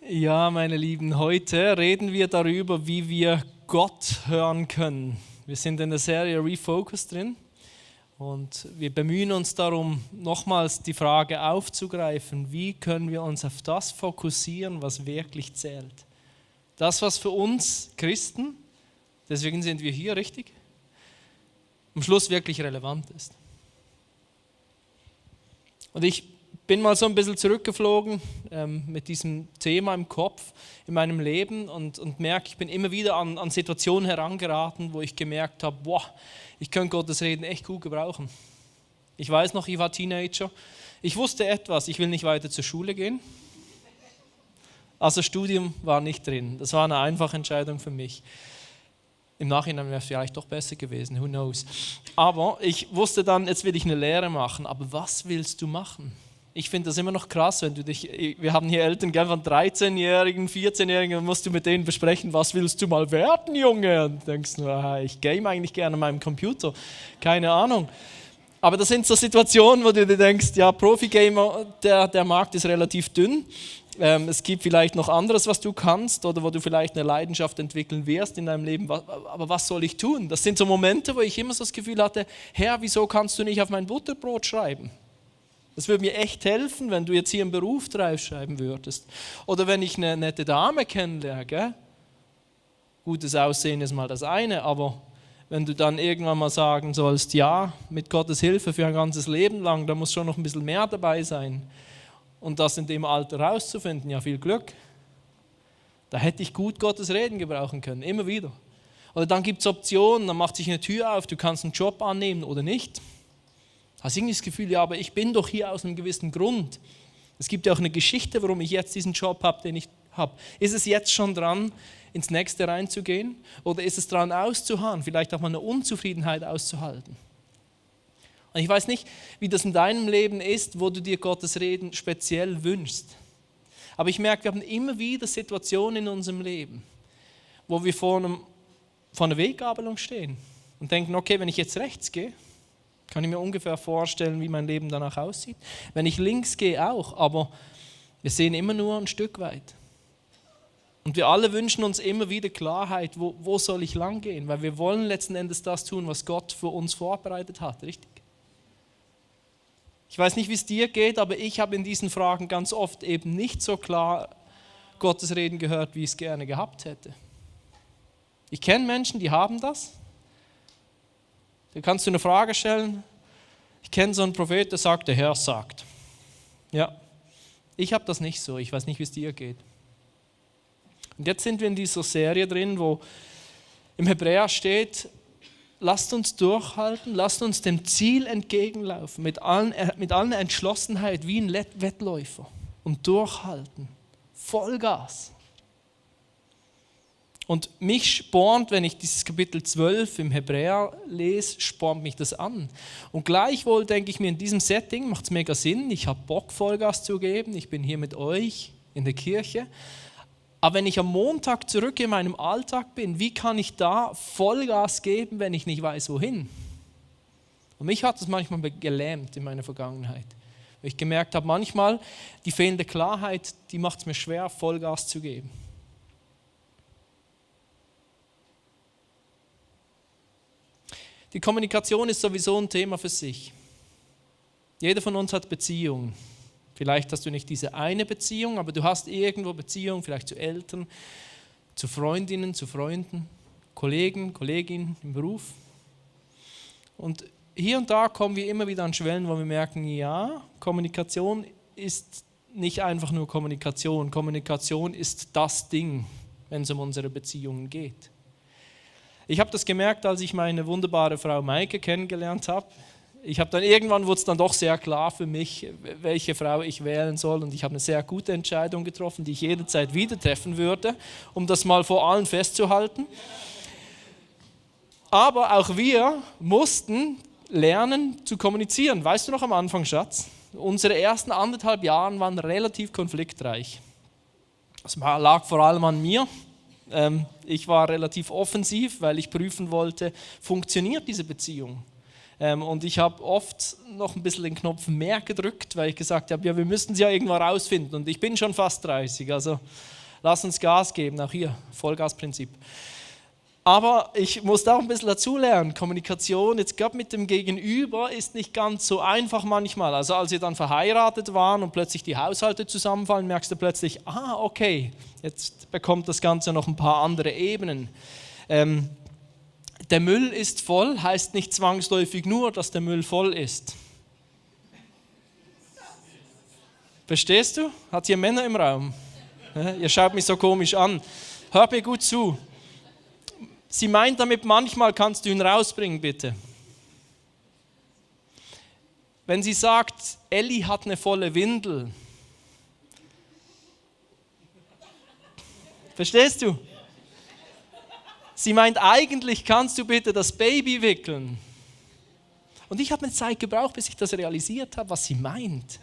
Ja, meine Lieben, heute reden wir darüber, wie wir Gott hören können. Wir sind in der Serie Refocus drin und wir bemühen uns darum, nochmals die Frage aufzugreifen, wie können wir uns auf das fokussieren, was wirklich zählt. Das, was für uns Christen, deswegen sind wir hier, richtig, am Schluss wirklich relevant ist. Und ich bin mal so ein bisschen zurückgeflogen mit diesem Thema im Kopf in meinem Leben und merke, ich bin immer wieder an Situationen herangeraten, wo ich gemerkt habe, boah, ich könnte Gottes Reden echt gut gebrauchen. Ich weiß noch, ich war Teenager, ich wusste etwas, ich will nicht weiter zur Schule gehen. Also Studium war nicht drin, das war eine einfache Entscheidung für mich. Im Nachhinein wäre es vielleicht doch besser gewesen, who knows. Aber ich wusste dann, jetzt will ich eine Lehre machen, aber was willst du machen? Ich finde das immer noch krass, wenn wir haben hier Eltern von 13-Jährigen, 14-Jährigen, dann musst du mit denen besprechen, was willst du mal werden, Junge? Und du denkst, ich game eigentlich gerne an meinem Computer, keine Ahnung. Aber das sind so Situationen, wo du dir denkst, ja, Profi-Gamer, der Markt ist relativ dünn. Es gibt vielleicht noch anderes, was du kannst oder wo du vielleicht eine Leidenschaft entwickeln wirst in deinem Leben. Aber was soll ich tun? Das sind so Momente, wo ich immer so das Gefühl hatte, Herr, wieso kannst du nicht auf mein Butterbrot schreiben? Das würde mir echt helfen, wenn du jetzt hier einen Beruf draufschreiben würdest. Oder wenn ich eine nette Dame kennenlerne, gell? Gutes Aussehen ist mal das eine, aber wenn du dann irgendwann mal sagen sollst, ja, mit Gottes Hilfe für ein ganzes Leben lang, da muss schon noch ein bisschen mehr dabei sein. Und das in dem Alter rauszufinden, ja, viel Glück. Da hätte ich gut Gottes Reden gebrauchen können, immer wieder. Oder dann gibt es Optionen, dann macht sich eine Tür auf, du kannst einen Job annehmen oder nicht. Hast irgendwie das Gefühl, ja, aber ich bin doch hier aus einem gewissen Grund. Es gibt ja auch eine Geschichte, warum ich jetzt diesen Job habe, den ich habe. Ist es jetzt schon dran, ins Nächste reinzugehen? Oder ist es dran, auszuharren, vielleicht auch mal eine Unzufriedenheit auszuhalten? Und ich weiß nicht, wie das in deinem Leben ist, wo du dir Gottes Reden speziell wünschst. Aber ich merke, wir haben immer wieder Situationen in unserem Leben, wo wir vor einer Weggabelung stehen und denken, okay, wenn ich jetzt rechts gehe, kann ich mir ungefähr vorstellen, wie mein Leben danach aussieht. Wenn ich links gehe auch, aber wir sehen immer nur ein Stück weit. Und wir alle wünschen uns immer wieder Klarheit, wo soll ich lang gehen? Weil wir wollen letzten Endes das tun, was Gott für uns vorbereitet hat, richtig? Ich weiß nicht, wie es dir geht, aber ich habe in diesen Fragen ganz oft eben nicht so klar Gottes Reden gehört, wie ich es gerne gehabt hätte. Ich kenne Menschen, die haben das. Da kannst du eine Frage stellen. Ich kenne so einen Prophet, der sagt, der Herr sagt. Ja, ich habe das nicht so. Ich weiß nicht, wie es dir geht. Und jetzt sind wir in dieser Serie drin, wo im Hebräer steht, lasst uns durchhalten, lasst uns dem Ziel entgegenlaufen, mit allen Entschlossenheit wie ein Wettläufer und durchhalten. Vollgas. Und mich spornt, wenn ich dieses Kapitel 12 im Hebräer lese, spornt mich das an. Und gleichwohl denke ich mir, in diesem Setting macht es mega Sinn, ich habe Bock, Vollgas zu geben, ich bin hier mit euch in der Kirche. Aber wenn ich am Montag zurück in meinem Alltag bin, wie kann ich da Vollgas geben, wenn ich nicht weiß, wohin? Und mich hat das manchmal gelähmt in meiner Vergangenheit. Weil ich gemerkt habe, manchmal die fehlende Klarheit, die macht es mir schwer, Vollgas zu geben. Die Kommunikation ist sowieso ein Thema für sich. Jeder von uns hat Beziehungen. Vielleicht hast du nicht diese eine Beziehung, aber du hast irgendwo Beziehungen, vielleicht zu Eltern, zu Freundinnen, zu Freunden, Kollegen, Kolleginnen im Beruf. Und hier und da kommen wir immer wieder an Schwellen, wo wir merken, ja, Kommunikation ist nicht einfach nur Kommunikation. Kommunikation ist das Ding, wenn es um unsere Beziehungen geht. Ich habe das gemerkt, als ich meine wunderbare Frau Maike kennengelernt habe. Irgendwann wurde es dann doch sehr klar für mich, welche Frau ich wählen soll. Und ich habe eine sehr gute Entscheidung getroffen, die ich jederzeit wieder treffen würde, um das mal vor allen festzuhalten. Aber auch wir mussten lernen zu kommunizieren. Weißt du noch am Anfang, Schatz? Unsere ersten 1,5 Jahre waren relativ konfliktreich. Das lag vor allem an mir. Ich war relativ offensiv, weil ich prüfen wollte, funktioniert diese Beziehung? Und ich habe oft noch ein bisschen den Knopf mehr gedrückt, weil ich gesagt habe, ja, wir müssten es ja irgendwann rausfinden. Und ich bin schon fast 30, also lass uns Gas geben, auch hier, Vollgasprinzip. Aber ich musste auch ein bisschen dazulernen. Kommunikation, jetzt gerade mit dem Gegenüber, ist nicht ganz so einfach manchmal. Also als wir dann verheiratet waren und plötzlich die Haushalte zusammenfallen, merkst du plötzlich, okay, jetzt bekommt das Ganze noch ein paar andere Ebenen. Der Müll ist voll, heißt nicht zwangsläufig nur, dass der Müll voll ist. Verstehst du? Hat hier Männer im Raum? Ihr schaut mich so komisch an. Hört mir gut zu. Sie meint damit, manchmal kannst du ihn rausbringen, bitte. Wenn sie sagt, Elli hat eine volle Windel. Verstehst du? Sie meint, eigentlich kannst du bitte das Baby wickeln. Und ich habe eine Zeit gebraucht, bis ich das realisiert habe, was sie meint.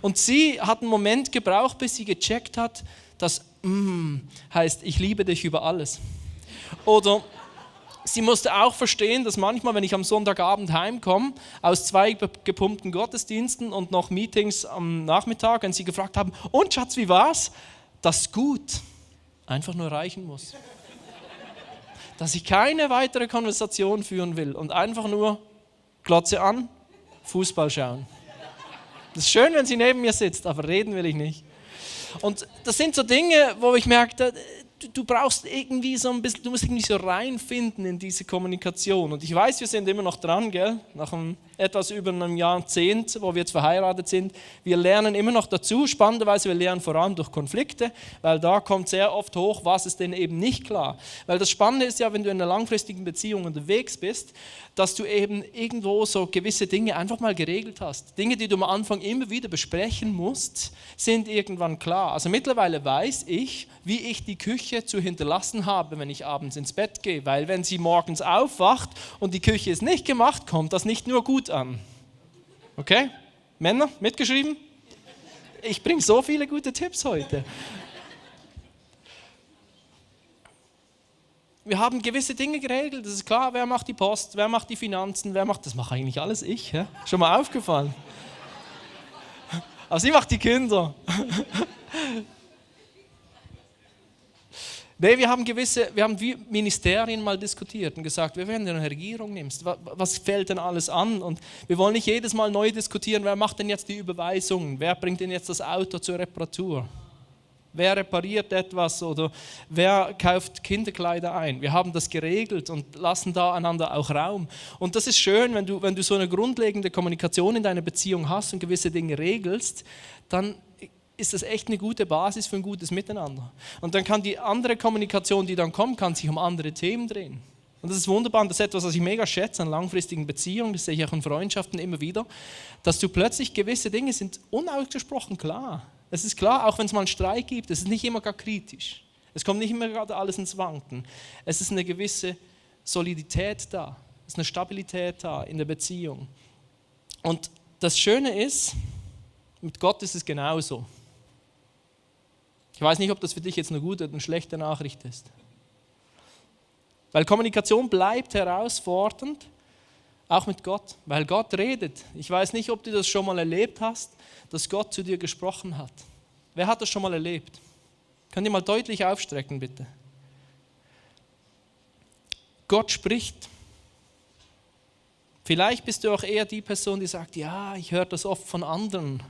Und sie hat einen Moment gebraucht, bis sie gecheckt hat, dass heißt, ich liebe dich über alles. Oder sie musste auch verstehen, dass manchmal, wenn ich am Sonntagabend heimkomme, aus 2 gepumpten Gottesdiensten und noch Meetings am Nachmittag, wenn sie gefragt haben, und Schatz, wie war's? Das gut einfach nur reichen muss. Dass ich keine weitere Konversation führen will und einfach nur Glotze an, Fußball schauen. Das ist schön, wenn sie neben mir sitzt, aber reden will ich nicht. Und das sind so Dinge, wo ich merke, du brauchst irgendwie so ein bisschen, du musst irgendwie so reinfinden in diese Kommunikation. Und ich weiß, wir sind immer noch dran, gell? Nach etwas über einem Jahrzehnt, wo wir jetzt verheiratet sind. Wir lernen immer noch dazu. Spannenderweise, wir lernen vor allem durch Konflikte, weil da kommt sehr oft hoch, was ist denn eben nicht klar. Weil das Spannende ist ja, wenn du in einer langfristigen Beziehung unterwegs bist, dass du eben irgendwo so gewisse Dinge einfach mal geregelt hast. Dinge, die du am Anfang immer wieder besprechen musst, sind irgendwann klar. Also mittlerweile weiß ich, wie ich die Küche zu hinterlassen habe, wenn ich abends ins Bett gehe. Weil wenn sie morgens aufwacht und die Küche ist nicht gemacht, kommt das nicht nur gut an. Okay? Männer, mitgeschrieben? Ich bringe so viele gute Tipps heute. Wir haben gewisse Dinge geregelt, das ist klar, wer macht die Post, wer macht die Finanzen, das mache eigentlich alles ich. Ja? Schon mal aufgefallen? Aber sie macht die Kinder. Nee, wir haben wie Ministerien mal diskutiert und gesagt, wenn du eine Regierung nimmst, was fällt denn alles an? Und wir wollen nicht jedes Mal neu diskutieren, wer macht denn jetzt die Überweisungen, wer bringt denn jetzt das Auto zur Reparatur? Wer repariert etwas oder wer kauft Kinderkleider ein? Wir haben das geregelt und lassen da einander auch Raum. Und das ist schön, wenn du so eine grundlegende Kommunikation in deiner Beziehung hast und gewisse Dinge regelst, dann ist das echt eine gute Basis für ein gutes Miteinander. Und dann kann die andere Kommunikation, die dann kommt, kann sich um andere Themen drehen. Und das ist wunderbar und das ist etwas, was ich mega schätze an langfristigen Beziehungen, das sehe ich auch in Freundschaften immer wieder, dass du plötzlich gewisse Dinge sind unausgesprochen klar. Es ist klar, auch wenn es mal einen Streit gibt, es ist nicht immer gar kritisch. Es kommt nicht immer gerade alles ins Wanken. Es ist eine gewisse Solidität da, es ist eine Stabilität da in der Beziehung. Und das Schöne ist, mit Gott ist es genauso. Ich weiß nicht, ob das für dich jetzt eine gute oder eine schlechte Nachricht ist. Weil Kommunikation bleibt herausfordernd, auch mit Gott, weil Gott redet. Ich weiß nicht, ob du das schon mal erlebt hast, dass Gott zu dir gesprochen hat. Wer hat das schon mal erlebt? Könnt ihr mal deutlich aufstrecken, bitte? Gott spricht. Vielleicht bist du auch eher die Person, die sagt, ja, ich höre das oft von anderen.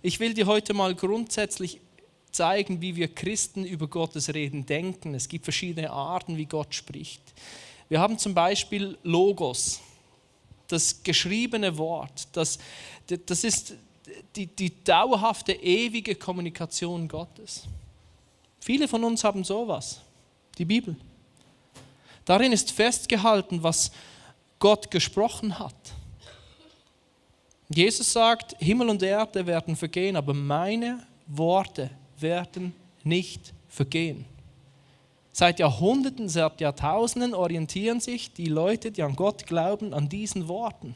Ich will dir heute mal grundsätzlich zeigen, wie wir Christen über Gottes Reden denken. Es gibt verschiedene Arten, wie Gott spricht. Wir haben zum Beispiel Logos, das geschriebene Wort. Das ist die dauerhafte, ewige Kommunikation Gottes. Viele von uns haben sowas, die Bibel. Darin ist festgehalten, was Gott gesprochen hat. Jesus sagt, Himmel und Erde werden vergehen, aber meine Worte werden nicht vergehen. Seit Jahrhunderten, seit Jahrtausenden orientieren sich die Leute, die an Gott glauben, an diesen Worten.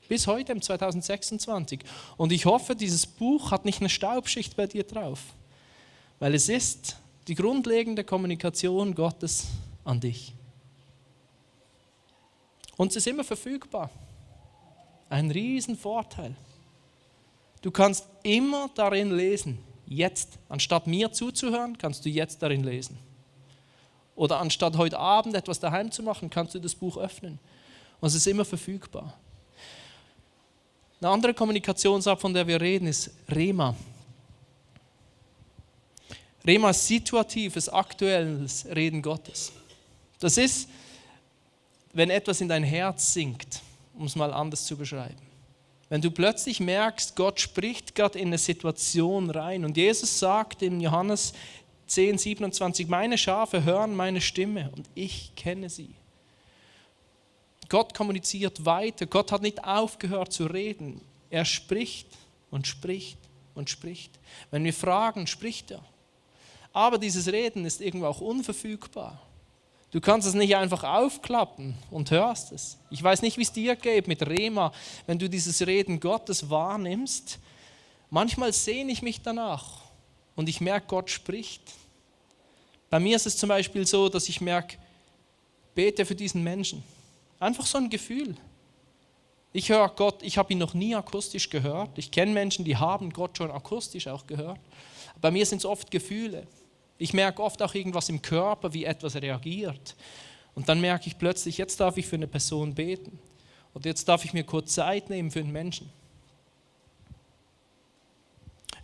Bis heute im 2026. Und ich hoffe, dieses Buch hat nicht eine Staubschicht bei dir drauf. Weil es ist die grundlegende Kommunikation Gottes an dich. Und es ist immer verfügbar. Ein riesen Vorteil. Du kannst immer darin lesen, jetzt. Anstatt mir zuzuhören, kannst du jetzt darin lesen. Oder anstatt heute Abend etwas daheim zu machen, kannst du das Buch öffnen. Und es ist immer verfügbar. Eine andere Kommunikationsart, von der wir reden, ist Rema. Rema ist situatives, aktuelles Reden Gottes. Das ist, wenn etwas in dein Herz sinkt, um es mal anders zu beschreiben. Wenn du plötzlich merkst, Gott spricht gerade in eine Situation rein. Und Jesus sagt in Johannes 10, 27, meine Schafe hören meine Stimme und ich kenne sie. Gott kommuniziert weiter. Gott hat nicht aufgehört zu reden. Er spricht und spricht und spricht. Wenn wir fragen, spricht er. Aber dieses Reden ist irgendwo auch unverfügbar. Du kannst es nicht einfach aufklappen und hörst es. Ich weiß nicht, wie es dir geht mit Rema, wenn du dieses Reden Gottes wahrnimmst. Manchmal sehne ich mich danach und ich merke, Gott spricht. Bei mir ist es zum Beispiel so, dass ich merke, bete für diesen Menschen. Einfach so ein Gefühl. Ich höre Gott, ich habe ihn noch nie akustisch gehört. Ich kenne Menschen, die haben Gott schon akustisch auch gehört. Bei mir sind es oft Gefühle. Ich merke oft auch irgendwas im Körper, wie etwas reagiert. Und dann merke ich plötzlich, jetzt darf ich für eine Person beten. Oder jetzt darf ich mir kurz Zeit nehmen für einen Menschen.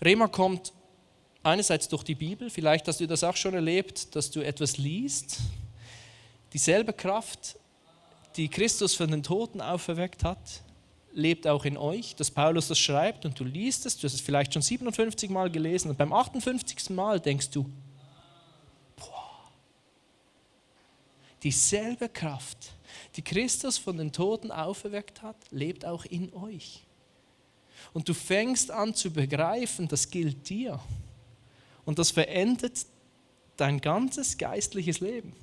Rema kommt einerseits durch die Bibel. Vielleicht hast du das auch schon erlebt, dass du etwas liest. Dieselbe Kraft, die Christus von den Toten auferweckt hat, lebt auch in euch, dass Paulus das schreibt und du liest es, du hast es vielleicht schon 57 Mal gelesen und beim 58. Mal denkst du, dieselbe Kraft, die Christus von den Toten auferweckt hat, lebt auch in euch. Und du fängst an zu begreifen, das gilt dir. Und das verändert dein ganzes geistliches Leben.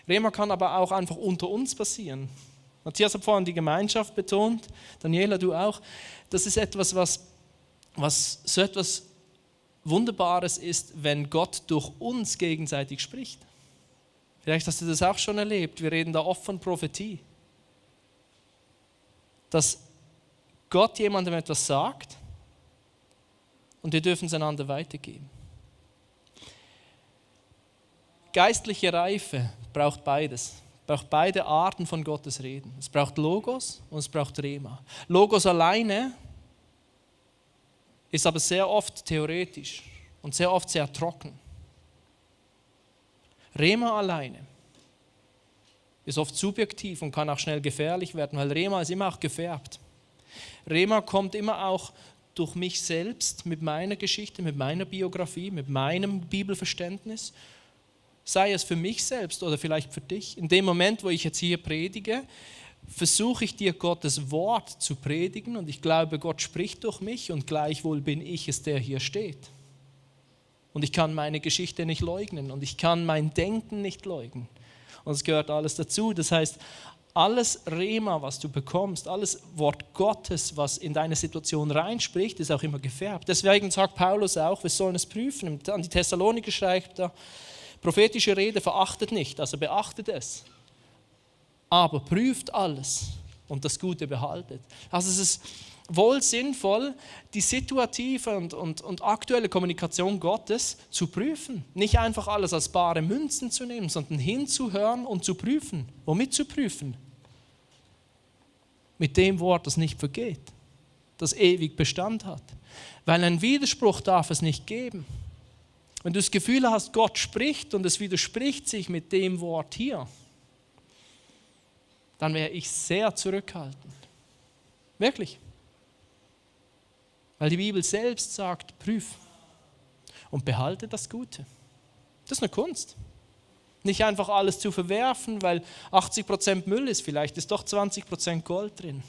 Rema kann aber auch einfach unter uns passieren. Matthias hat vorhin die Gemeinschaft betont, Daniela, du auch. Das ist etwas, was so etwas Wunderbares ist, wenn Gott durch uns gegenseitig spricht. Vielleicht hast du das auch schon erlebt. Wir reden da oft von Prophetie. Dass Gott jemandem etwas sagt und wir dürfen es einander weitergeben. Geistliche Reife braucht beides. Braucht beide Arten von Gottes Reden. Es braucht Logos und es braucht Rema. Logos alleine ist aber sehr oft theoretisch und sehr oft sehr trocken. Rema alleine ist oft subjektiv und kann auch schnell gefährlich werden, weil Rema ist immer auch gefärbt. Rema kommt immer auch durch mich selbst, mit meiner Geschichte, mit meiner Biografie, mit meinem Bibelverständnis. Sei es für mich selbst oder vielleicht für dich. In dem Moment, wo ich jetzt hier predige, versuche ich dir Gottes Wort zu predigen und ich glaube, Gott spricht durch mich und gleichwohl bin ich es, der hier steht. Und ich kann meine Geschichte nicht leugnen und ich kann mein Denken nicht leugnen. Und es gehört alles dazu. Das heißt, alles Rema, was du bekommst, alles Wort Gottes, was in deine Situation reinspricht, ist auch immer gefärbt. Deswegen sagt Paulus auch, wir sollen es prüfen. An die Thessaloniker schreibt er, prophetische Rede verachtet nicht, also beachtet es. Aber prüft alles und das Gute behaltet. Also es ist wohl sinnvoll, die situative und aktuelle Kommunikation Gottes zu prüfen. Nicht einfach alles als bare Münzen zu nehmen, sondern hinzuhören und zu prüfen. Womit zu prüfen? Mit dem Wort, das nicht vergeht, das ewig Bestand hat. Weil ein Widerspruch darf es nicht geben. Wenn du das Gefühl hast, Gott spricht und es widerspricht sich mit dem Wort hier, dann wäre ich sehr zurückhaltend. Wirklich. Weil die Bibel selbst sagt, prüf und behalte das Gute. Das ist eine Kunst. Nicht einfach alles zu verwerfen, weil 80% Müll ist, vielleicht ist doch 20% Gold drin.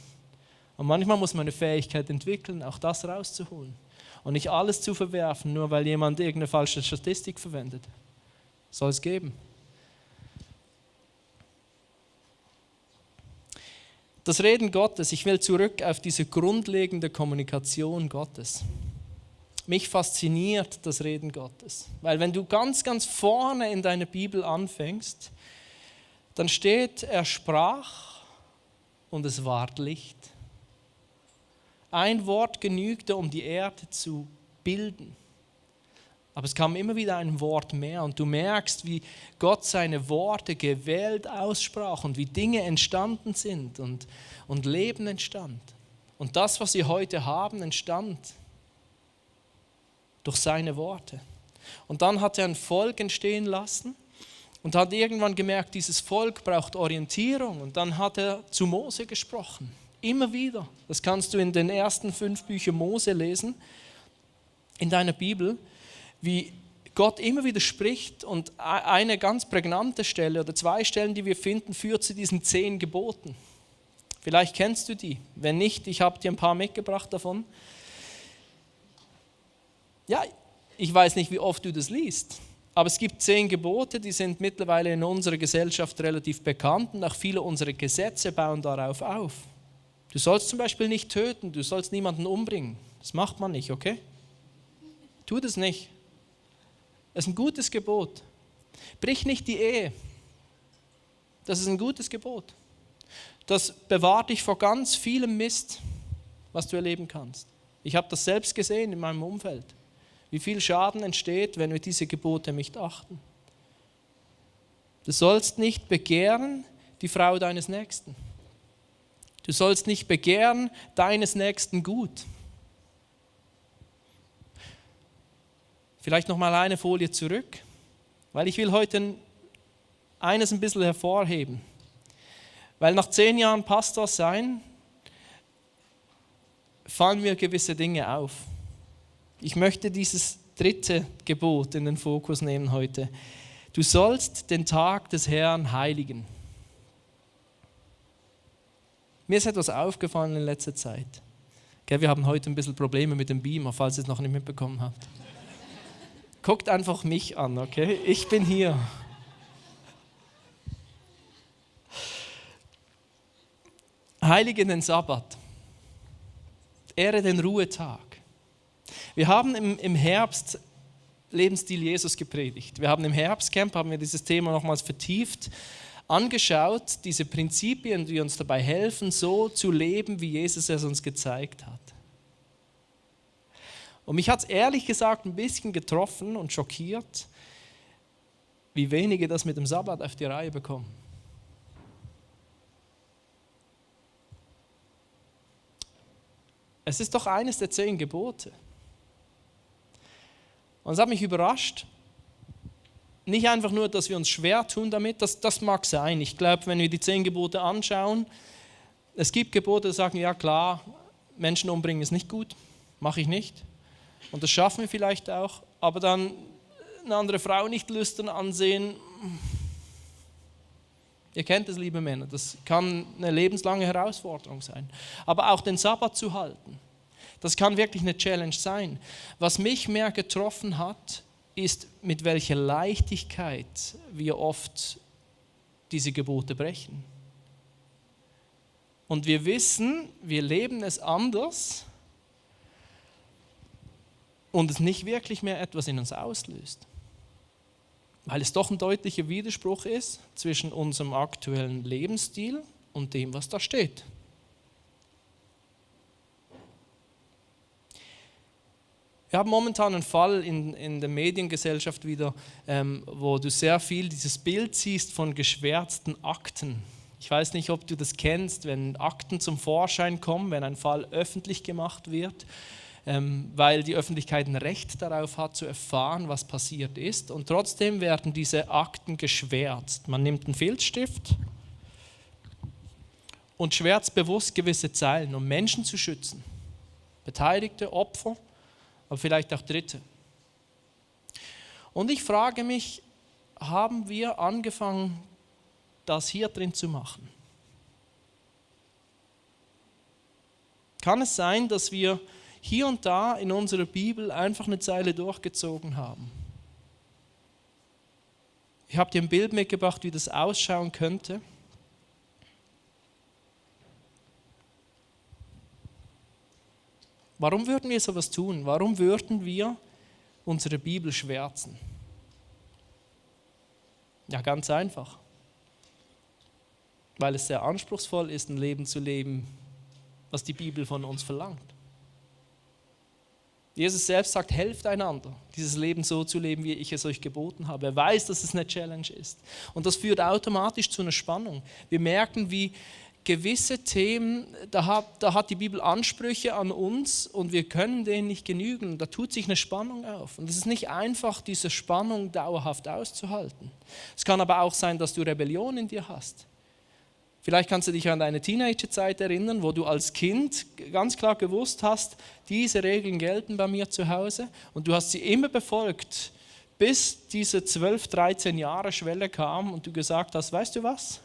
Und manchmal muss man eine Fähigkeit entwickeln, auch das rauszuholen. Und nicht alles zu verwerfen, nur weil jemand irgendeine falsche Statistik verwendet. Soll es geben. Das Reden Gottes, ich will zurück auf diese grundlegende Kommunikation Gottes. Mich fasziniert das Reden Gottes, weil wenn du ganz, ganz vorne in deiner Bibel anfängst, dann steht, er sprach und es ward Licht. Ein Wort genügte, um die Erde zu bilden. Aber es kam immer wieder ein Wort mehr und du merkst, wie Gott seine Worte gewählt aussprach und wie Dinge entstanden sind und Leben entstand. Und das, was wir heute haben, entstand durch seine Worte. Und dann hat er ein Volk entstehen lassen und hat irgendwann gemerkt, dieses Volk braucht Orientierung. Und dann hat er zu Mose gesprochen, immer wieder. Das kannst du in den ersten 5 Büchern Mose lesen, in deiner Bibel, wie Gott immer wieder spricht und eine ganz prägnante Stelle oder 2 Stellen, die wir finden, führt zu diesen 10 Geboten. Vielleicht kennst du die. Wenn nicht, ich habe dir ein paar mitgebracht davon. Ja, ich weiß nicht, wie oft du das liest, aber es gibt 10 Gebote, die sind mittlerweile in unserer Gesellschaft relativ bekannt und auch viele unserer Gesetze bauen darauf auf. Du sollst zum Beispiel nicht töten, du sollst niemanden umbringen. Das macht man nicht, okay? Tu das nicht. Das ist ein gutes Gebot. Brich nicht die Ehe. Das ist ein gutes Gebot. Das bewahrt dich vor ganz vielem Mist, was du erleben kannst. Ich habe das selbst gesehen in meinem Umfeld. Wie viel Schaden entsteht, wenn wir diese Gebote nicht achten. Du sollst nicht begehren die Frau deines Nächsten. Du sollst nicht begehren deines Nächsten Gut. Vielleicht noch mal eine Folie zurück, weil ich will heute eines ein bisschen hervorheben. Weil nach 10 Jahren Pastor sein, fallen mir gewisse Dinge auf. Ich möchte dieses 3. Gebot in den Fokus nehmen heute. Du sollst den Tag des Herrn heiligen. Mir ist etwas aufgefallen in letzter Zeit. Wir haben heute ein bisschen Probleme mit dem Beamer, falls ihr es noch nicht mitbekommen habt. Guckt einfach mich an, okay? Ich bin hier. Heilige den Sabbat. Ehre den Ruhetag. Wir haben im Herbst Lebensstil Jesus gepredigt. Wir haben im Herbstcamp dieses Thema nochmals vertieft angeschaut, diese Prinzipien, die uns dabei helfen, so zu leben, wie Jesus es uns gezeigt hat. Und mich hat es ehrlich gesagt ein bisschen getroffen und schockiert, wie wenige das mit dem Sabbat auf die Reihe bekommen. Es ist doch eines der 10 Gebote. Und es hat mich überrascht, nicht einfach nur, dass wir uns schwer tun damit, das mag sein. Ich glaube, wenn wir die 10 Gebote anschauen, es gibt Gebote, die sagen, ja klar, Menschen umbringen ist nicht gut, mache ich nicht. Und das schaffen wir vielleicht auch, aber dann eine andere Frau nicht lüstern ansehen. Ihr kennt es, liebe Männer, das kann eine lebenslange Herausforderung sein. Aber auch den Sabbat zu halten, das kann wirklich eine Challenge sein. Was mich mehr getroffen hat, ist, mit welcher Leichtigkeit wir oft diese Gebote brechen. Und wir wissen, wir leben es anders und es nicht wirklich mehr etwas in uns auslöst. Weil es doch ein deutlicher Widerspruch ist zwischen unserem aktuellen Lebensstil und dem, was da steht. Wir haben momentan einen Fall in der Mediengesellschaft wieder, wo du sehr viel dieses Bild siehst von geschwärzten Akten. Ich weiß nicht, ob du das kennst, wenn Akten zum Vorschein kommen, wenn ein Fall öffentlich gemacht wird, weil die Öffentlichkeit ein Recht darauf hat, zu erfahren, was passiert ist. Und trotzdem werden diese Akten geschwärzt. Man nimmt einen Filzstift und schwärzt bewusst gewisse Zeilen, um Menschen zu schützen. Beteiligte, Opfer, aber vielleicht auch Dritte. Und ich frage mich, haben wir angefangen, das hier drin zu machen? Kann es sein, dass wir hier und da in unserer Bibel einfach eine Zeile durchgezogen haben? Ich habe dir ein Bild mitgebracht, wie das ausschauen könnte. Warum würden wir sowas tun? Warum würden wir unsere Bibel schwärzen? Ja, ganz einfach. weil es sehr anspruchsvoll ist, ein Leben zu leben, was die Bibel von uns verlangt. Jesus selbst sagt, helft einander, dieses Leben so zu leben, wie ich es euch geboten habe. Er weiß, dass es eine Challenge ist. Und das führt automatisch zu einer Spannung. Wir merken, wie gewisse Themen, da hat die Bibel Ansprüche an uns und wir können denen nicht genügen. Da tut sich eine Spannung auf. Und es ist nicht einfach, diese Spannung dauerhaft auszuhalten. Es kann aber auch sein, dass du Rebellion in dir hast. Vielleicht kannst du dich an deine Teenagerzeit erinnern, wo du als Kind ganz klar gewusst hast, diese Regeln gelten bei mir zu Hause und du hast sie immer befolgt, bis diese 12, 13 Jahre Schwelle kam und du gesagt hast, weißt du was?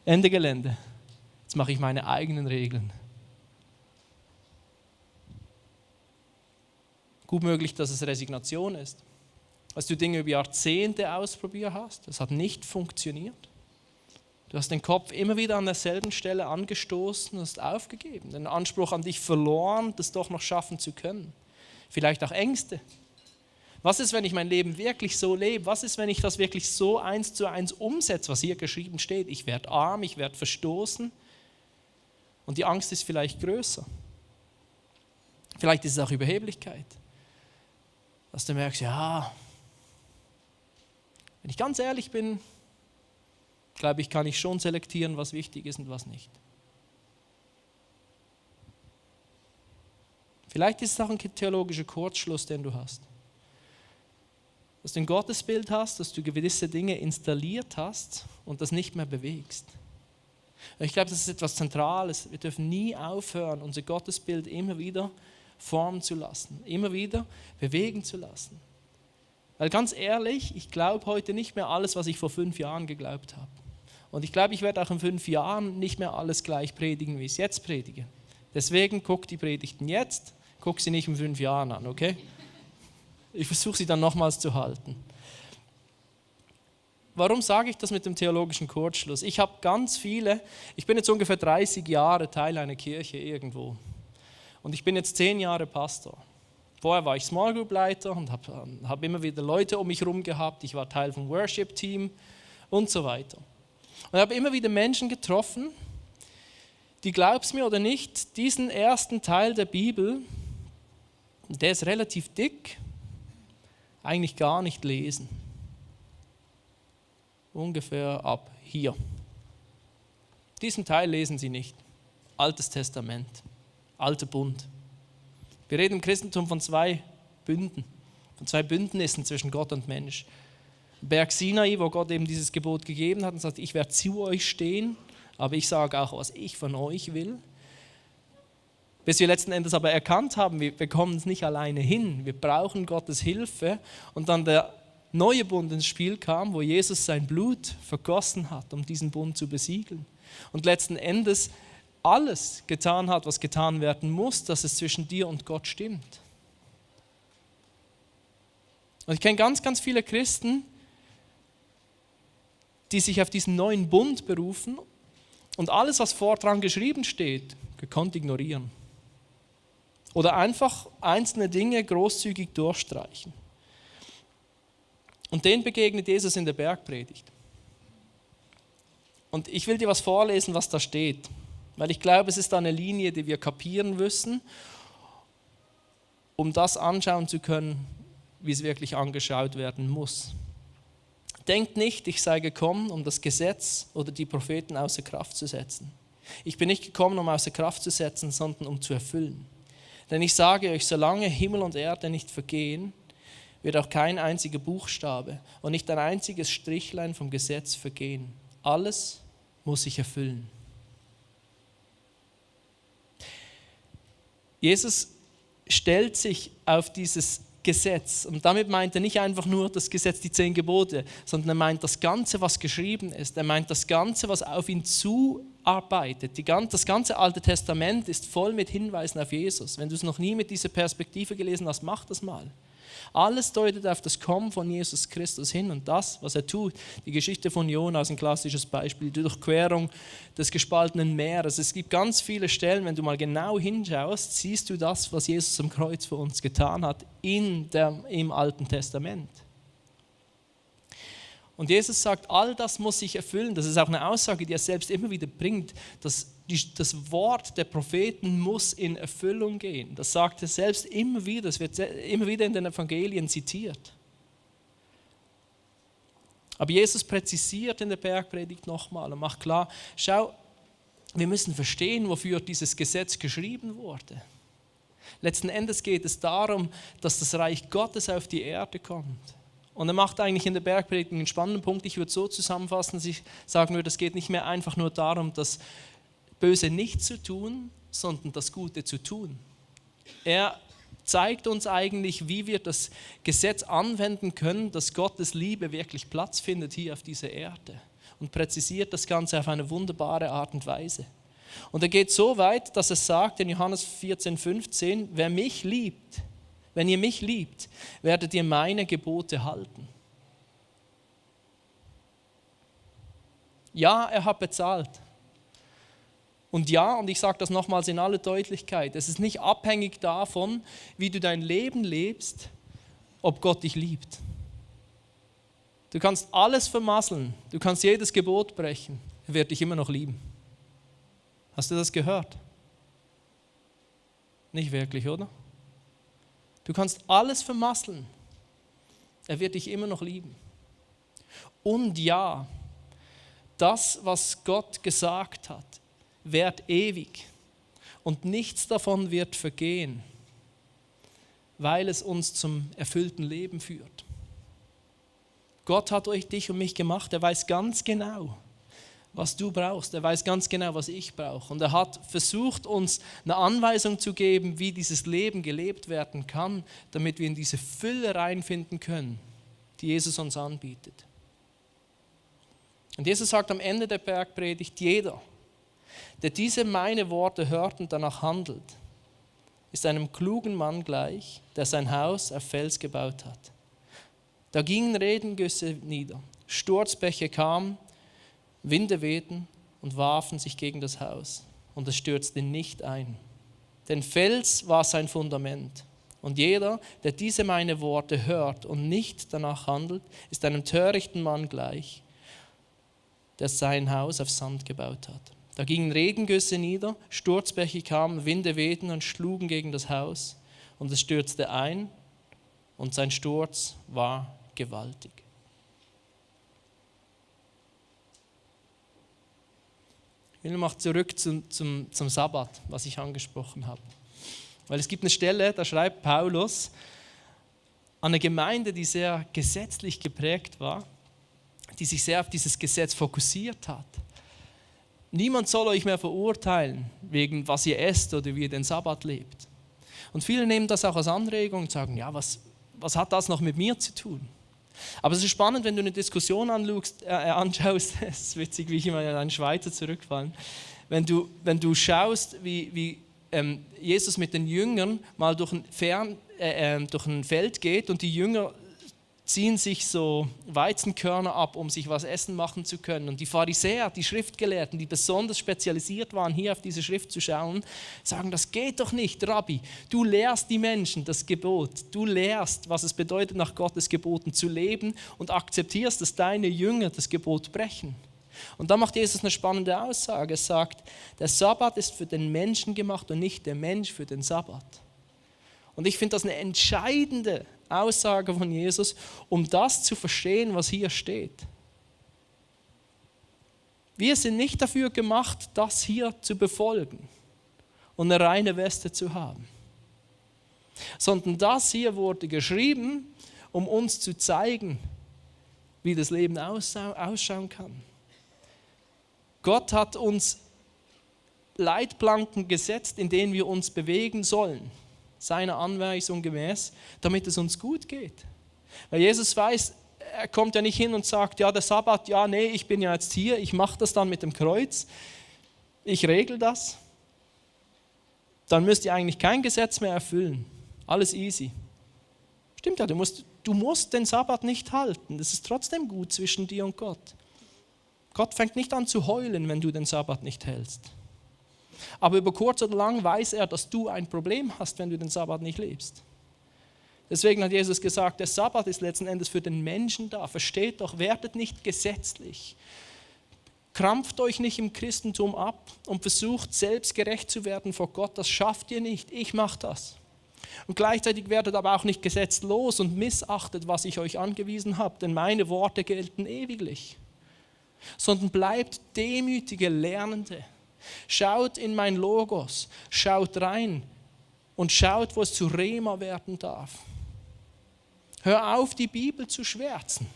Ende Gelände. Jetzt mache ich meine eigenen Regeln. Gut möglich, dass es Resignation ist. Dass du Dinge über Jahrzehnte ausprobiert hast, das hat nicht funktioniert. Du hast den Kopf immer wieder an derselben Stelle angestoßen und hast aufgegeben, den Anspruch an dich verloren, das doch noch schaffen zu können. Vielleicht auch Ängste. Was ist, wenn ich mein Leben wirklich so lebe? Was ist, wenn ich das wirklich so 1:1 umsetze, was hier geschrieben steht? Ich werde arm, ich werde verstoßen und die Angst ist vielleicht größer. Vielleicht ist es auch Überheblichkeit, dass du merkst, ja, wenn ich ganz ehrlich bin, glaube ich, kann ich schon selektieren, was wichtig ist und was nicht. Vielleicht ist es auch ein theologischer Kurzschluss, den du hast. Dass du ein Gottesbild hast, dass du gewisse Dinge installiert hast und das nicht mehr bewegst. Ich glaube, das ist etwas Zentrales. Wir dürfen nie aufhören, unser Gottesbild immer wieder formen zu lassen, immer wieder bewegen zu lassen. Weil ganz ehrlich, ich glaube heute nicht mehr alles, was ich vor 5 Jahren geglaubt habe. Und ich glaube, ich werde auch in 5 Jahren nicht mehr alles gleich predigen, wie ich es jetzt predige. Deswegen guck die Predigten jetzt, guck sie nicht in 5 Jahren an, okay? Ich versuche sie dann nochmals zu halten. Warum sage ich das mit dem theologischen Kurzschluss? Ich bin jetzt ungefähr 30 Jahre Teil einer Kirche irgendwo. Und ich bin jetzt 10 Jahre Pastor. Vorher war ich Small Group Leiter und habe immer wieder Leute um mich herum gehabt. Ich war Teil vom Worship Team und so weiter. Und ich habe immer wieder Menschen getroffen, die, glaub's mir oder nicht, diesen ersten Teil der Bibel, der ist relativ dick, eigentlich gar nicht lesen. Ungefähr ab hier. Diesen Teil lesen sie nicht. Altes Testament, Alter Bund. Wir reden im Christentum von 2 Bünden, von 2 Bündnissen zwischen Gott und Mensch. Berg Sinai, wo Gott eben dieses Gebot gegeben hat und sagt, ich werde zu euch stehen, aber ich sage auch, was ich von euch will. Bis wir letzten Endes aber erkannt haben, wir kommen es nicht alleine hin, wir brauchen Gottes Hilfe und dann der neue Bund ins Spiel kam, wo Jesus sein Blut vergossen hat, um diesen Bund zu besiegeln und letzten Endes alles getan hat, was getan werden muss, dass es zwischen dir und Gott stimmt. Und ich kenne ganz, ganz viele Christen, die sich auf diesen neuen Bund berufen und alles, was dran geschrieben steht, gekonnt ignorieren. Oder einfach einzelne Dinge großzügig durchstreichen. Und denen begegnet Jesus in der Bergpredigt. Und ich will dir was vorlesen, was da steht. Weil ich glaube, es ist eine Linie, die wir kapieren müssen, um das anschauen zu können, wie es wirklich angeschaut werden muss. Denkt nicht, ich sei gekommen, um das Gesetz oder die Propheten außer Kraft zu setzen. Ich bin nicht gekommen, um außer Kraft zu setzen, sondern um zu erfüllen. Denn ich sage euch, solange Himmel und Erde nicht vergehen, wird auch kein einziger Buchstabe und nicht ein einziges Strichlein vom Gesetz vergehen. Alles muss sich erfüllen. Jesus stellt sich auf dieses Gesetz und damit meint er nicht einfach nur das Gesetz, die 10 Gebote, sondern er meint das Ganze, was geschrieben ist. Er meint das Ganze, was auf ihn zuarbeitet. Das ganze Alte Testament ist voll mit Hinweisen auf Jesus. Wenn du es noch nie mit dieser Perspektive gelesen hast, mach das mal. Alles deutet auf das Kommen von Jesus Christus hin und das, was er tut. Die Geschichte von Jona ist ein klassisches Beispiel, die Durchquerung des gespaltenen Meeres. Es gibt ganz viele Stellen, wenn du mal genau hinschaust, siehst du das, was Jesus am Kreuz für uns getan hat im Alten Testament. Und Jesus sagt, all das muss sich erfüllen. Das ist auch eine Aussage, die er selbst immer wieder bringt. Das Wort der Propheten muss in Erfüllung gehen. Das sagt er selbst immer wieder. Das wird immer wieder in den Evangelien zitiert. Aber Jesus präzisiert in der Bergpredigt nochmal und macht klar, schau, wir müssen verstehen, wofür dieses Gesetz geschrieben wurde. Letzten Endes geht es darum, dass das Reich Gottes auf die Erde kommt. Und er macht eigentlich in der Bergpredigt einen spannenden Punkt. Ich würde es so zusammenfassen, dass ich sagen würde, es geht nicht mehr einfach nur darum, das Böse nicht zu tun, sondern das Gute zu tun. Er zeigt uns eigentlich, wie wir das Gesetz anwenden können, dass Gottes Liebe wirklich Platz findet hier auf dieser Erde. Und präzisiert das Ganze auf eine wunderbare Art und Weise. Und er geht so weit, dass er sagt in Johannes 14,15, wer mich liebt, wenn ihr mich liebt, werdet ihr meine Gebote halten. Ja, er hat bezahlt. Und ja, und ich sage das nochmals in aller Deutlichkeit, es ist nicht abhängig davon, wie du dein Leben lebst, ob Gott dich liebt. Du kannst alles vermasseln, du kannst jedes Gebot brechen, er wird dich immer noch lieben. Hast du das gehört? Nicht wirklich, oder? Du kannst alles vermasseln, er wird dich immer noch lieben. Und ja, das, was Gott gesagt hat, währt ewig und nichts davon wird vergehen, weil es uns zum erfüllten Leben führt. Gott hat dich und mich gemacht, er weiß ganz genau, was du brauchst, er weiß ganz genau, was ich brauche. Und er hat versucht, uns eine Anweisung zu geben, wie dieses Leben gelebt werden kann, damit wir in diese Fülle reinfinden können, die Jesus uns anbietet. Und Jesus sagt am Ende der Bergpredigt, jeder, der diese meine Worte hört und danach handelt, ist einem klugen Mann gleich, der sein Haus auf Fels gebaut hat. Da gingen Regengüsse nieder, Sturzbäche kamen, Winde wehten und warfen sich gegen das Haus, und es stürzte nicht ein. Denn Fels war sein Fundament. Und jeder, der diese meine Worte hört und nicht danach handelt, ist einem törichten Mann gleich, der sein Haus auf Sand gebaut hat. Da gingen Regengüsse nieder, Sturzbäche kamen, Winde wehten und schlugen gegen das Haus, und es stürzte ein, und sein Sturz war gewaltig. Ich will noch zurück zum Sabbat, was ich angesprochen habe. Weil es gibt eine Stelle, da schreibt Paulus an eine Gemeinde, die sehr gesetzlich geprägt war, die sich sehr auf dieses Gesetz fokussiert hat. Niemand soll euch mehr verurteilen, wegen was ihr esst oder wie ihr den Sabbat lebt. Und viele nehmen das auch als Anregung und sagen, ja, was hat das noch mit mir zu tun? Aber es ist spannend, wenn du eine Diskussion anschaust, es ist witzig, wie ich immer in einen Schweizer zurückfallen, wenn du schaust, wie Jesus mit den Jüngern mal durch ein Feld geht und die Jünger ziehen sich so Weizenkörner ab, um sich was essen machen zu können. Und die Pharisäer, die Schriftgelehrten, die besonders spezialisiert waren, hier auf diese Schrift zu schauen, sagen, das geht doch nicht, Rabbi. Du lehrst die Menschen das Gebot. Du lehrst, was es bedeutet, nach Gottes Geboten zu leben und akzeptierst, dass deine Jünger das Gebot brechen. Und da macht Jesus eine spannende Aussage. Er sagt, der Sabbat ist für den Menschen gemacht und nicht der Mensch für den Sabbat. Und ich finde das eine entscheidende Aussage von Jesus, um das zu verstehen, was hier steht. Wir sind nicht dafür gemacht, das hier zu befolgen und eine reine Weste zu haben, sondern das hier wurde geschrieben, um uns zu zeigen, wie das Leben ausschauen kann. Gott hat uns Leitplanken gesetzt, in denen wir uns bewegen sollen, seiner Anweisung gemäß, damit es uns gut geht. Weil Jesus weiß, er kommt ja nicht hin und sagt, ja, der Sabbat, ja, nee, ich bin ja jetzt hier, ich mache das dann mit dem Kreuz, ich regel das. Dann müsst ihr eigentlich kein Gesetz mehr erfüllen. Alles easy. Stimmt ja, du musst den Sabbat nicht halten. Das ist trotzdem gut zwischen dir und Gott. Gott fängt nicht an zu heulen, wenn du den Sabbat nicht hältst. Aber über kurz oder lang weiß er, dass du ein Problem hast, wenn du den Sabbat nicht lebst. Deswegen hat Jesus gesagt, der Sabbat ist letzten Endes für den Menschen da. Versteht doch, werdet nicht gesetzlich. Krampft euch nicht im Christentum ab und versucht selbst gerecht zu werden vor Gott. Das schafft ihr nicht. Ich mache das. Und gleichzeitig werdet aber auch nicht gesetzlos und missachtet, was ich euch angewiesen habe, denn meine Worte gelten ewiglich. Sondern bleibt demütige Lernende. Schaut in mein Logos, schaut rein und schaut, wo es zu Rema werden darf. Hör auf, die Bibel zu schwärzen.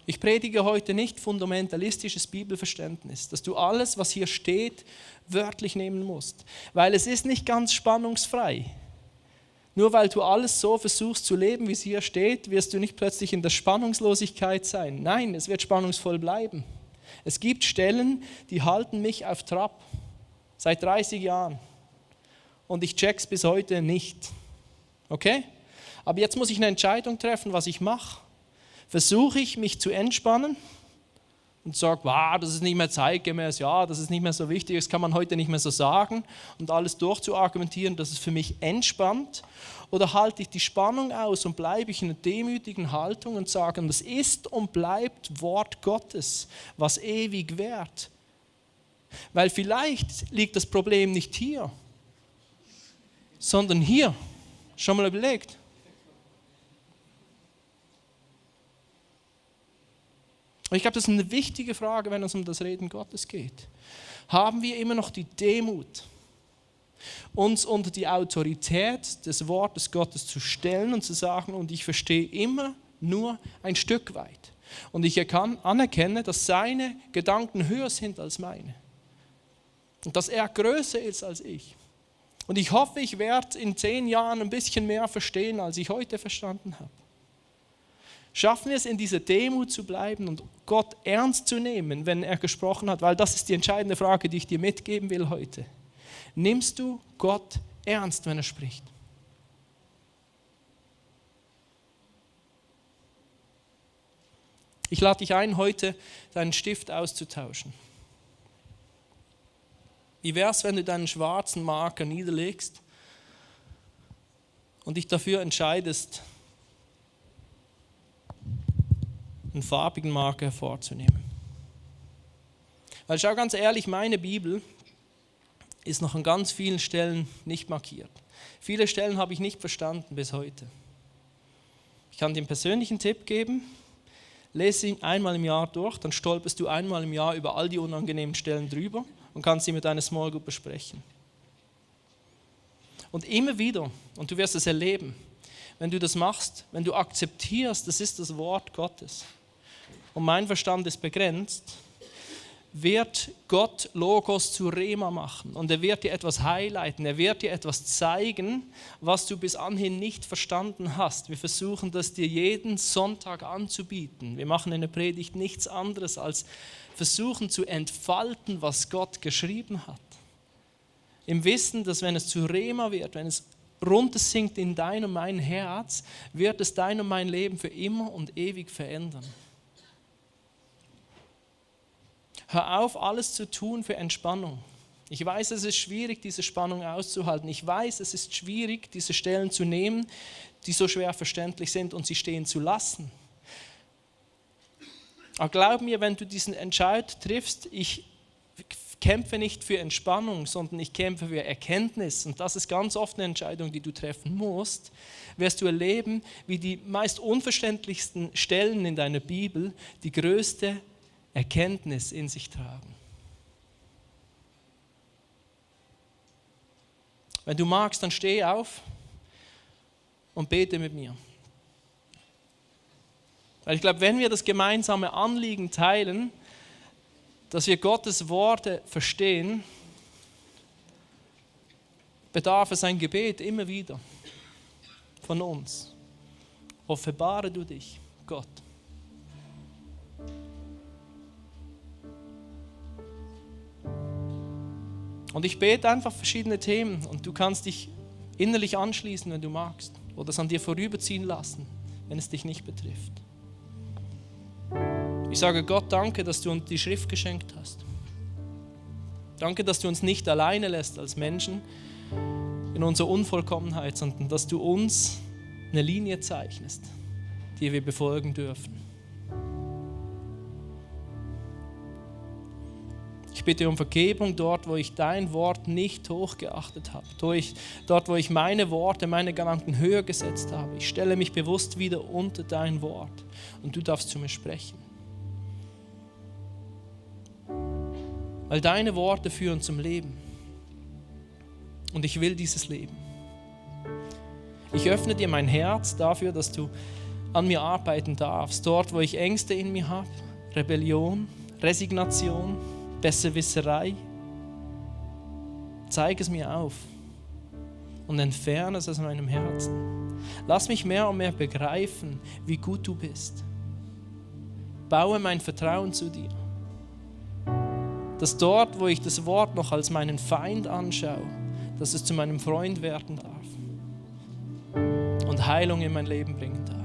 Ich predige heute nicht fundamentalistisches Bibelverständnis, dass du alles, was hier steht, wörtlich nehmen musst, weil es ist nicht ganz spannungsfrei. Nur weil du alles so versuchst zu leben, wie es hier steht, wirst du nicht plötzlich in der Spannungslosigkeit sein. Nein, es wird spannungsvoll bleiben. Es gibt Stellen, die halten mich auf Trab, seit 30 Jahren. Und ich check's bis heute nicht. Okay? Aber jetzt muss ich eine Entscheidung treffen, was ich mache. Versuche ich, mich zu entspannen und sage, wow, das ist nicht mehr zeitgemäß, ja, das ist nicht mehr so wichtig, das kann man heute nicht mehr so sagen und alles durchzuargumentieren, dass es für mich entspannt, oder halte ich die Spannung aus und bleibe ich in einer demütigen Haltung und sage, das ist und bleibt Wort Gottes, was ewig währt. Weil vielleicht liegt das Problem nicht hier, sondern hier. Schon mal überlegt? Ich glaube, das ist eine wichtige Frage, wenn es um das Reden Gottes geht. Haben wir immer noch die Demut, uns unter die Autorität des Wortes Gottes zu stellen und zu sagen, und ich verstehe immer nur ein Stück weit. Und ich anerkenne, dass seine Gedanken höher sind als meine. Und dass er größer ist als ich. Und ich hoffe, ich werde in 10 Jahren ein bisschen mehr verstehen, als ich heute verstanden habe. Schaffen wir es, in dieser Demut zu bleiben und Gott ernst zu nehmen, wenn er gesprochen hat, weil das ist die entscheidende Frage, die ich dir mitgeben will heute. Nimmst du Gott ernst, wenn er spricht? Ich lade dich ein, heute deinen Stift auszutauschen. Wie wäre es, wenn du deinen schwarzen Marker niederlegst und dich dafür entscheidest, einen farbigen Marker hervorzunehmen? Weil schau ganz ehrlich, meine Bibel ist noch an ganz vielen Stellen nicht markiert. Viele Stellen habe ich nicht verstanden bis heute. Ich kann dir einen persönlichen Tipp geben. Lese ihn einmal im Jahr durch, dann stolperst du einmal im Jahr über all die unangenehmen Stellen drüber und kannst sie mit deiner Small Group besprechen. Und immer wieder, und du wirst es erleben, wenn du das machst, wenn du akzeptierst, das ist das Wort Gottes und mein Verstand ist begrenzt, wird Gott Logos zu Rema machen und er wird dir etwas highlighten, er wird dir etwas zeigen, was du bis anhin nicht verstanden hast. Wir versuchen das dir jeden Sonntag anzubieten. Wir machen in der Predigt nichts anderes als versuchen zu entfalten, was Gott geschrieben hat. Im Wissen, dass wenn es zu Rema wird, wenn es runtersinkt in dein und mein Herz, wird es dein und mein Leben für immer und ewig verändern. Hör auf, alles zu tun für Entspannung. Ich weiß, es ist schwierig, diese Spannung auszuhalten. Ich weiß, es ist schwierig, diese Stellen zu nehmen, die so schwer verständlich sind und sie stehen zu lassen. Aber glaub mir, wenn du diesen Entscheid triffst, ich kämpfe nicht für Entspannung, sondern ich kämpfe für Erkenntnis. Und das ist ganz oft eine Entscheidung, die du treffen musst. Wirst du erleben, wie die meist unverständlichsten Stellen in deiner Bibel die größte Erkenntnis in sich tragen. Wenn du magst, dann steh auf und bete mit mir. Weil ich glaube, wenn wir das gemeinsame Anliegen teilen, dass wir Gottes Worte verstehen, bedarf es ein Gebet immer wieder von uns. Offenbare du dich, Gott. Und ich bete einfach verschiedene Themen und du kannst dich innerlich anschließen, wenn du magst, oder es an dir vorüberziehen lassen, wenn es dich nicht betrifft. Ich sage Gott danke, dass du uns die Schrift geschenkt hast. Danke, dass du uns nicht alleine lässt als Menschen in unserer Unvollkommenheit, sondern dass du uns eine Linie zeichnest, die wir befolgen dürfen. Ich bitte um Vergebung dort, wo ich dein Wort nicht hochgeachtet habe. Dort, wo ich meine Worte, meine Gedanken höher gesetzt habe. Ich stelle mich bewusst wieder unter dein Wort und du darfst zu mir sprechen. Weil deine Worte führen zum Leben. Und ich will dieses Leben. Ich öffne dir mein Herz dafür, dass du an mir arbeiten darfst. Dort, wo ich Ängste in mir habe, Rebellion, Resignation, Besserwisserei. Zeig es mir auf und entferne es aus meinem Herzen. Lass mich mehr und mehr begreifen, wie gut du bist. Baue mein Vertrauen zu dir. Dass dort, wo ich das Wort noch als meinen Feind anschaue, dass es zu meinem Freund werden darf und Heilung in mein Leben bringen darf.